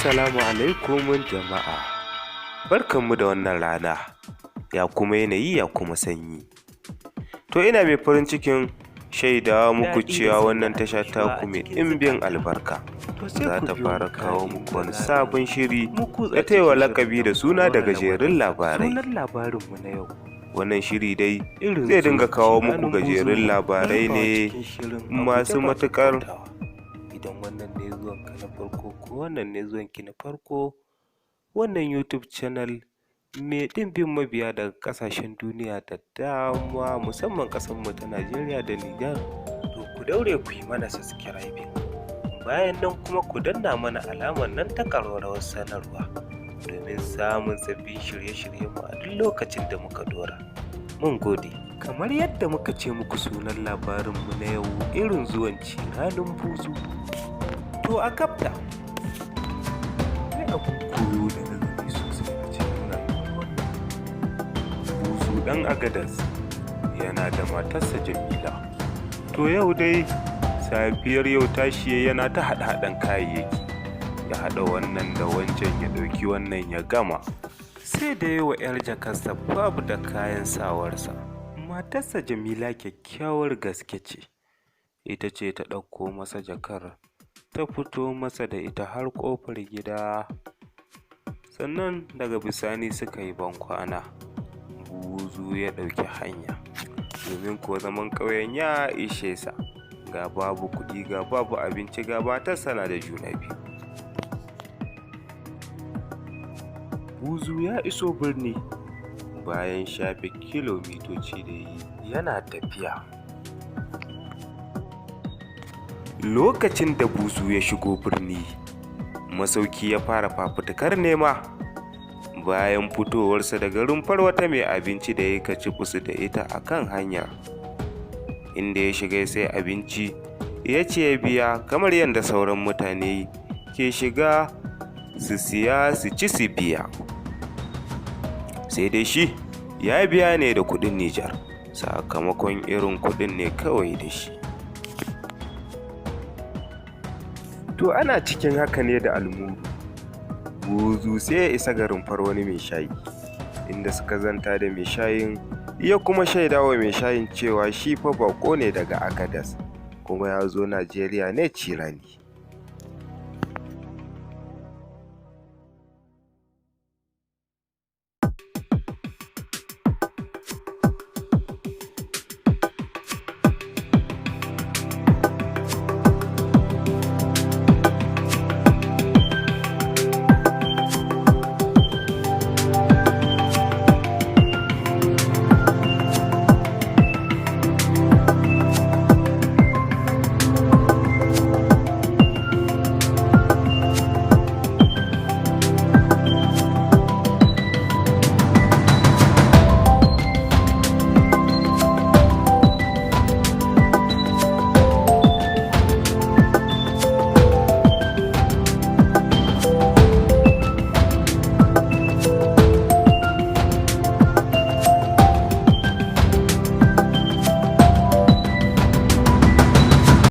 Assalamu alaikum jama'a, barkanmu da wannan rana, ya kuma yanayi, ya kuma sanyi. To ina mai farin cikin shaida muku Daɗi da cewa sanya wannan tasha annashuwa a taku mai cikin ɗimbin zukata. albarka To sai za ku ta biyo fara mu kawo ka'in muku da wani na'in sabon shiri mu kutsa da ta yi wa cikin shirin lakabi da nan suna da gora da gajerun matasa. labarai. Sunan labarinmu na yau Wannan shiri dai irin zai dinga zuwan kawo muku ciranin gajerun buzu labarai narkawa ne cikin shirin a guje masu ba matuƙar ƙaƙƙautawa. Idan wannan ne zuwanka na farko ko wannan ne zuwanki na farko wannan YouTube channel mai ɗimbin mabiya daga ƙasashen duniya da dama, musamman ƙasarmu ta Najeriya da Nijar, to ku daure ku yi mana subscribing. Bayan nan kuma ku danna mana alamar nan ta ƙararrawar sanarwa domin samun sabbin shirye-shiryenmu a duk lokacin da muka ɗora. Mun gode. Kamar yadda muka ce muku, sunan labarinmu na yau irin zuwan ciranin buzu. To a kafta. Akwai abin koyo da nazari sosai a cikin rayuwar wannan Buzu ɗan Agadas, yana da matarsa Jamila. To yau dai safiyar yau tashi yayi yana ta haɗe-haɗen kayayyaki, ya haɗa wannan da wancan, ya ɗauki wannan, ya gama. Sai da ya wa 'yar jakarsa babu da kayan sawarsa. Matarsa Jamila kyakkyawar gaske ce, ita ce ta ɗauko masa jakar, ta fito masa da ita har ƙofar gida. Sannan daga bisani suka yi bankwana. Buzu ya ɗauki hanya, domin kuwa zaman ƙauyen ya ishe sa, ga babu kuɗi, ga babu abinci, ga matarsa na da juna biyu. Buzu ya iso birni bayan shafe kilomitoci da ya yi yana tafiya. Lokacin da Buzu ya shigo birni, masauki ya fara fafutukar nema. Bayan fitowarsa daga rumfar wata mai abinci da ya kicibis da ita a kan hanya, inda ya shiga ya sai abinci, ya ce ya biya kamar yadda sauran mutane ke shiga su siya su ci su biya. Sai dai shi ya biya ne da kuɗin Nijar, sakamakon irin kuɗin ne kawai da shi. To ana cikin haka ne da almuru, Buzu sai ya isa ga rumfar wani mai shayi, inda suka zanta da mai shayin, ya kuma shaida wa mai shayin cewa shi fa baƙo ne daga Agadas, kuma ya zo Najeriya ne cirani.